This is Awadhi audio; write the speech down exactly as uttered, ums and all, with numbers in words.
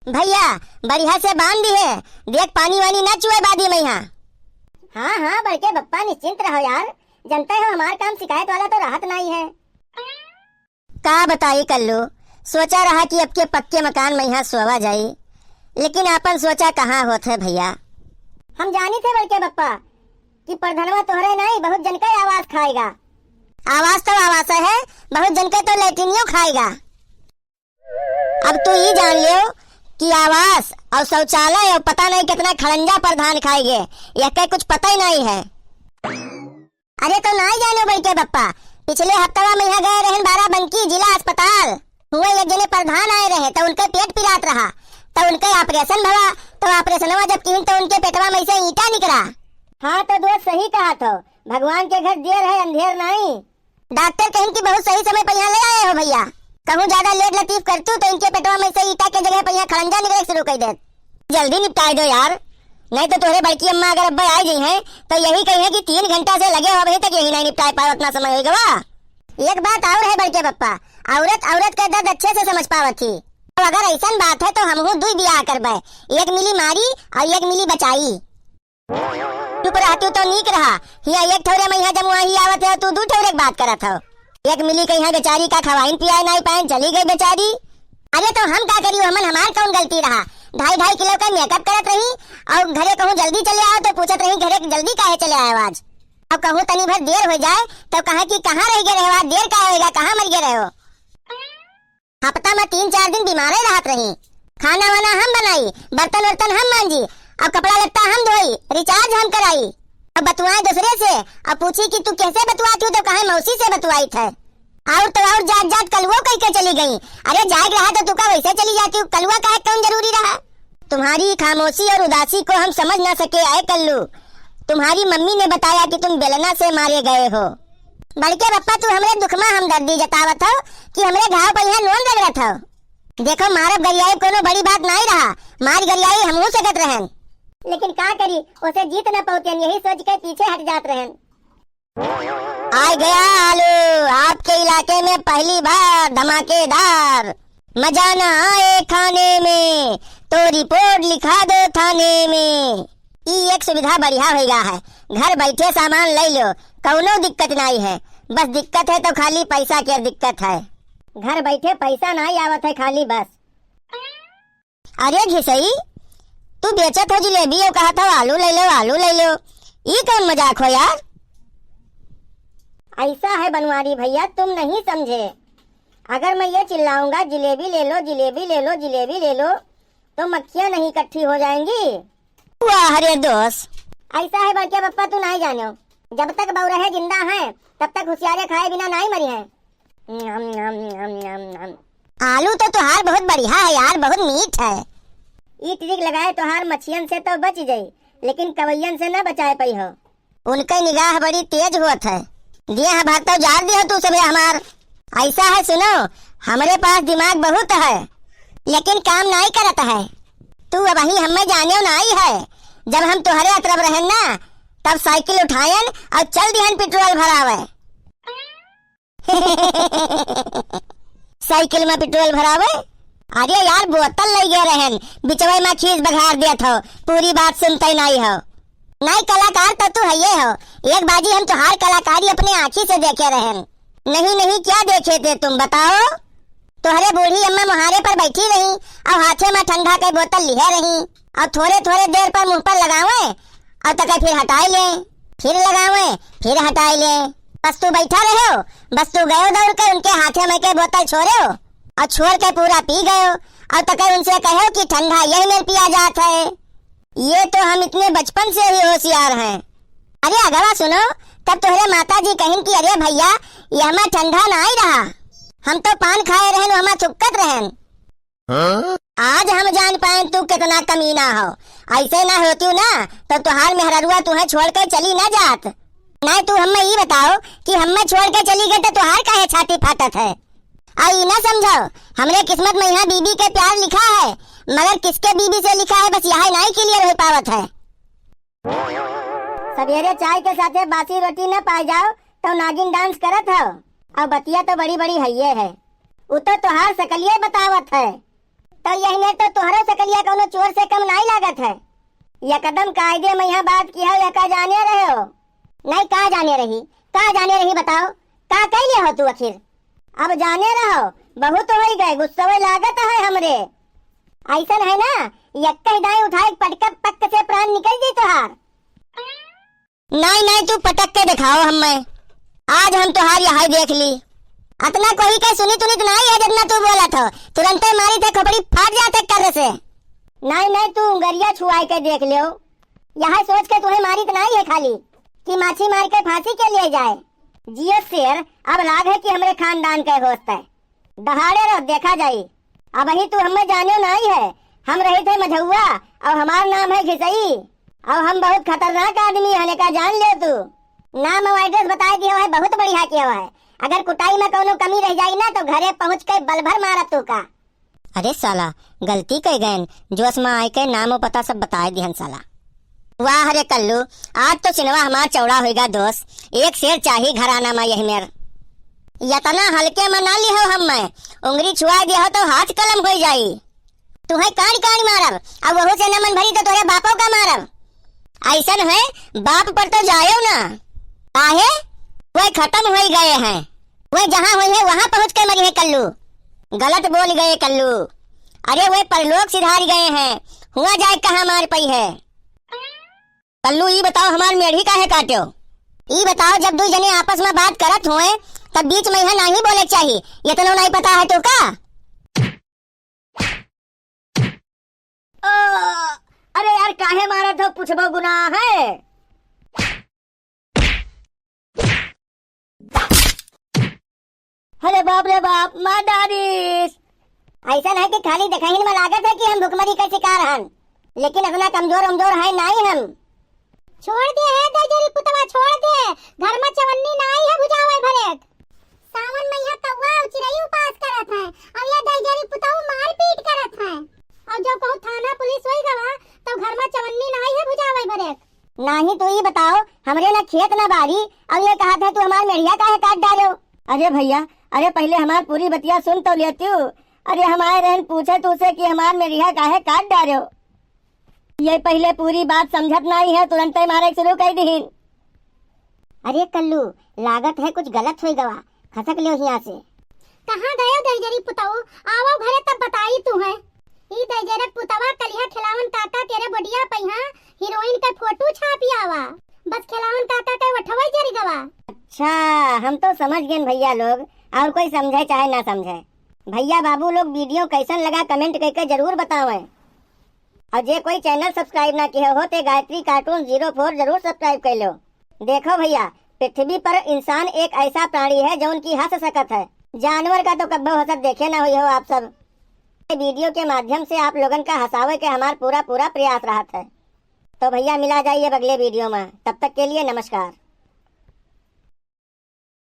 भइया, बढ़िया से बांध दिहे, देख पानी वानी ना चुए बादी मइहाँ। हाँ, हाँ, बड़के बप्पा निश्चिंत रहो यार, जनते हो हमार काम सिकायत वाला तो रहत नाहीं है। का बताई कल्लू, सोचा रहा कि अब के पक्के मकान मइहाँ सोवा जाई, लेकिन आपन सोचा कहाँ होत है भइया। हम जानी थे बड़के बप्पा कि प्रधनवा तोहरे नाहीं, बहुत जन के आवास खाएगा। आवास तो आवास है, बहुत जन के तो लैट्रिनियो खाएगा। अब तू ई जान लेव कि आवास और शौचालय और पता नहीं कितना खड़ंजा प्रधान खाएगे, यह के कुछ पता ही नहीं है। अरे तो नाहीं जानो बड़के बप्पा, पिछले हफ्तवा मइहाँ गए रहन बाराबंकी जिला अस्पताल, हुआ एक जने प्रधान आए रहे तो उनके पेट पिरात रहा, तो उनके ऑपरेशन भवा, तो ऑपरेशनवा जब किहिन तो उनके पेटवा में से ईंटा निकरा। हाँ तो दोस्त सही कहा थो, भगवान के घर देर है अंधेर नाहीं। डॉक्टर कहिन कि बहुत सही समय पे यहाँ ले आए हो भइया, कहूँ ज्यादा लेट लतीफ करतू तो इनके पेटवा में से ईंटा के जगह पे यहाँ खड़ंजा निकले शुरू कर देत। जल्दी निपटाए दो यार, नहीं तो तोहरे बड़की अम्मा अगर अब्बे आ गई हैं तो यही कही है कि तीन घंटा से लगे हो, अभी तक यही नहीं निपटाए पाए, उतना समय हो गवा। एक बात और है बड़के बप्पा, औरत औरत का दर्द अच्छे से समझ पावत थी। तो अगर ऐसन बात है तो हमहू दुई बियाह करबे, एक मिली मारी और एक मिली बचाई। चुप रहतू तो नीक रहा, हिया एक ठौरे मइहाँ जमुआ ही आवत है, तू दू ठौरे के बात करत हो। एक मिली कइहाँ बेचारी का खवाइन पियाए नाहीं पाएन, चली गई बेचारी। अरे तो हम का करी, हमन हमार कौन गलती रहा? ढाई ढाई किलो का मेकअप करत रही और घरे कहूँ जल्दी चले आओ तो पूछत रही घरे जल्दी काहे चले आए आज? और कहूँ तनी भर देर हो जाए तो कहा कि कहाँ रह गए रहे, देर का होएगा, कहाँ मर गए रहे हो? हफ्ता में तीन चार दिन बीमारे रहत रही। खाना वाना हम बनाई, बर्तन वर्तन हम मांजी, और कपड़ा लत्ता हम धोई, रिचार्ज हम कराई। अब बतुआए दूसरे से, अब पूछी कि तू कैसे बतुआती हो, तो कहे मौसी से बतुआई थे। और तो और जात जात कलुओ कह के चली गई। अरे जाए के रहा तो तू का वैसे चली जाती हो, कलुआ काहे कौन जरूरी रहा? तुम्हारी खामोशी और उदासी को हम समझ ना सके, ऐ कल्लू। तुम्हारी मम्मी ने बताया कि तुम बेलना से मारे गए हो। बड़के बप्पा, तू हमरे दुख मा हमदर्दी जतावत हो कि हमरे घाव पे यहाँ नून रगड़त हो? देखो, मारब गरियाई कोनो बड़ी बात नाई रहा, मार गरियाई हमहू सकत रहन। लेकिन का करी, ओसे जीत न पौतेन, यही सोच के पीछे हट जात रहन। आ गया आलू, आपके इलाके में पहली बार धमाकेदार। मजा ना आए खाने में, तो रिपोर्ट लिखा दो थाने में। ई एक सुविधा बढ़िया होइगा है, घर बैठे सामान ले लो, कौनो दिक्कत नाई है। बस दिक्कत है तो खाली पैसा के दिक्कत है। घर बैठे पैसा नाई आवत है खाली बस। अरे घिसई, तू बेचत हो जिलेबी और कहत हो आलू ले लो, आलू ले लो, ई कौन मजाक हो यार? ऐसा है बनवारी भैया, तुम नहीं समझे। अगर मैं ये चिल्लाऊंगा, "जिलेबी ले लो, जिलेबी ले लो, जिलेबी ले लो," तो मक्खियां नहीं इकट्ठी हो जाएंगी। वाह रे दोस्त। ऐसा है बड़के बप्पा, तू नहीं जानो, जब तक बौरहे जिंदा हैं, तब तक होशियारे खाए बिना नहीं मरी हैं। आलू तो तुहार बहुत बढ़िया है यार, बहुत मीठ है। ई ट्रिक लगाए तुहार मछियन से तो बच जाई, लेकिन कवैयन से ना बचाए पाई हो। उनके निगाह बड़ी तेज होत है। दिया है भरतो जार दिया तू सबे हमार। ऐसा है सुनो, हमरे पास दिमाग बहुत है, लेकिन काम नाई करत है। तू अबही हमें जाने नाई है। जब हम तुहरे अतरफ रहन ना, तब साइकिल उठायन और चल दिहन पेट्रोल भरावे। साइकिल में पेट्रोल भरावे? अरे यार, बोतल ले गए रहन, बिचवे में खीस बघार देत हो, पूरी बात सुनते नहीं हो। नहीं कलाकार तो तू हइये हो, एक बाजी हम तुहार कलाकारी अपने आँखी से देखे रहन। नहीं नहीं, क्या देखे थे तुम बताओ? तोहरे बूढ़ी अम्मा मुहारे पर बैठी रही और हाथे में ठंडा के बोतल लिहे रही और थोड़े थोड़े देर पर मुंह पर लगावे और तके फिर हटाई ले, फिर लगावे, फिर हटाई ले। बस तू बैठा रहे हो, बस तू गयो दौड़ के उनके हाथे में के बोतल छोड़े हो और छोड़ के पूरा पी गयो और तके उनसे कहो कि ठंडा यही मेर पिया जात है। ये तो हम इतने बचपन से ही होशियार हैं। अरे अगवा सुनो, तब तोहरे माता जी कहिन कि "अरे भैया, ये हमार ठंडा ना आई रहा, हम तो पान खाए रहन, हमार थुक्कत रहन।" हाँ? आज हम जान पाए तू कितना कमीना हो। ऐसे ना होती ना तो तुहार मेहररुआ तुहे छोड़ के चली ना जात। ना तू हमें ई बताओ कि हमें छोड़ के चली गई तो तुहार काहे छाती फाटत है? आ ई ना समझो, हमरे किस्मत में यहाँ बीबी के प्यार लिखा है, मगर किसके बीबी से लिखा है, बस यह नहीं क्लियर हो पावत है। सवेरे चाय के साथे बासी रोटी न पाए जाओ तो नागिन डांस करत हो। अब बतिया तो बड़ी बड़ी हइये है, उ तो तोहार सकलिये बतावत है। और यही में तो तोहरो सकलिया कौनो चोर से कम नाई लागत है। यकदम कायदे में यहाँ बात किहो, यह का जाने रहे हो? नहीं, का जाने रही, का जाने रही बताओ, का कैले हो तू आखिर? अब जाने रहो, बहुत होइ गए, गुस्सवे लागत है हमरे। ऐसन है ना, यक्का ही दाई उठाए पटक पक्क से प्राण निकल जाई तोहार। नाई, नाई, तू पटक के देखाओ हम्मे। आज हम तोहार यहाई देख ली। अतना कोई के सुनी तुनी तो नाई है जितना तू बोलत हो। तुरंते मारी थे खोपड़ी फाट जाते कर्र से। नाई, नाई, तू उंगरिया छुआई के देख लेओ। यह सोच के तुम्हें मारी तो नाई है खाली कि माछी मार के फांसी के लिए जाए। जियो शेर, अब लाग है कि हमरे खानदान के होत है। दहाड़े रह, देखा जाई। अबही तू हमें जाने नाई है, हम रही थे मझौआ, और हमार नाम है घिसई, और हम बहुत खतरनाक आदमी हन, एका जान ले तू। नाम और एड्रेस बताए दियो है, बहुत बढ़िया कियो है। अगर कुटाई में कौनो कमी रह जाई ना, तो घरे पहुँच के बल भर मारब तू का। अरे साला, गलती कइ गएन, जोश में आए के नाम और पता सब बताए दिहन साला। वाह रे कल्लू, आज तो सिनवा हमार चौड़ा होइगा दोस्त। एक शेर चाही घराना में यही मेर। यतना हल्के में ना लिहो हम्मे, उंगरी छुआ दिहो तो हाथ कलम होइ जाई। तुहे काड़ी काड़ी मारब, अब वहू से न मन भरी तो तोरे बापो का मारब। ऐसन है, बाप पर तो जायो ना। काहे? वे खतम होइ गए हैं, वे जहाँ होइहैं वहाँ पहुँच के मरिहैं कल्लू। गलत बोल गए कल्लू। अरे वे परलोक सिधार गए हैं, हुआ जाए कहाँ मार पइहैं। कल्लू, ई बताओ, हमार मेढ़ी काहे काट्यो? ई बताओ, जब दुइ जने आपस में बात करत होए, तब बीच में यहाँ नाहीं बोले के चाही। इतनो नाहीं पता है तो का? ओ, अरे यार, काहे मारत हो? पूछबो गुनाह है? अरे बाप रे बाप, मार डारिस। ऐसन है कि खाली देखहिन में लागत है कि हम भुखमरी के शिकार हन, लेकिन इतना कमजोर उमजोर है नाई हम। छोड़ दे हे दैजरी पुतवा, छोड़ दे। घर में चवन्नी नाई है भुजावे भरे। सावन में यहाँ कौआ और चिरई उपास करत हैं, और ये दैजरी पुतवा मारपीट करत हैं। और जो कहूँ थाना पुलिस होई गवा, तो घर में चवन्नी नाई है भुजावे भरे। नाहीं, तू ई बताओ, हमरे ना खेत ना बारी, अब ये कहत है तू हमार मेढ़िया काहे काट डालो? अरे भइया, अरे पहिले हमार पूरी बतिया सुन तो लेतिउ। अरे हम आए रहन पूछे तू से कि हमार मेढ़िया काहे काट डालो? ये पहिले पूरी बात समझत नाहीं है, तुरंते मारे शुरू कइ दिहिन। अरे कल्लू, लागत है कुछ गलत होइ गवा, खसक लेव हियाँ से। कहाँ गयो दैजरी पुतऊ? आवो घरे तब बताई तुहैं। ई दैजरक पुतवा कलिहा खिलावन काका केरे बोडिया पइहाँ हीरोइन के फोटो छापि आवा। बस खिलावन काका के वठवै जरि गवा। अच्छा, हम तो समझ गेन भइया लोग, और कोई समझे चाहे ना समझे। भइया बाबू लोग video कैसन लगा comment कइके जरूर बतावैं। और जे कोई channel subscribe ना किहे हो ते गायत्री cartoon zero four जरूर subscribe कइ लो। देखो भइया, पृथ्वी पर इंसान एक ऐसा प्राणी है जौन की हँस सकत है। जानवर का तो कब्बो हँसत देखे ना होई हो आप सब। ये video के माध्यम से आप लोगन का हँसावे के हमार पूरा पूरा प्रयास रहत है। तो भइया मिला जाई अब अगले video में, तब तक के लिए नमस्कार।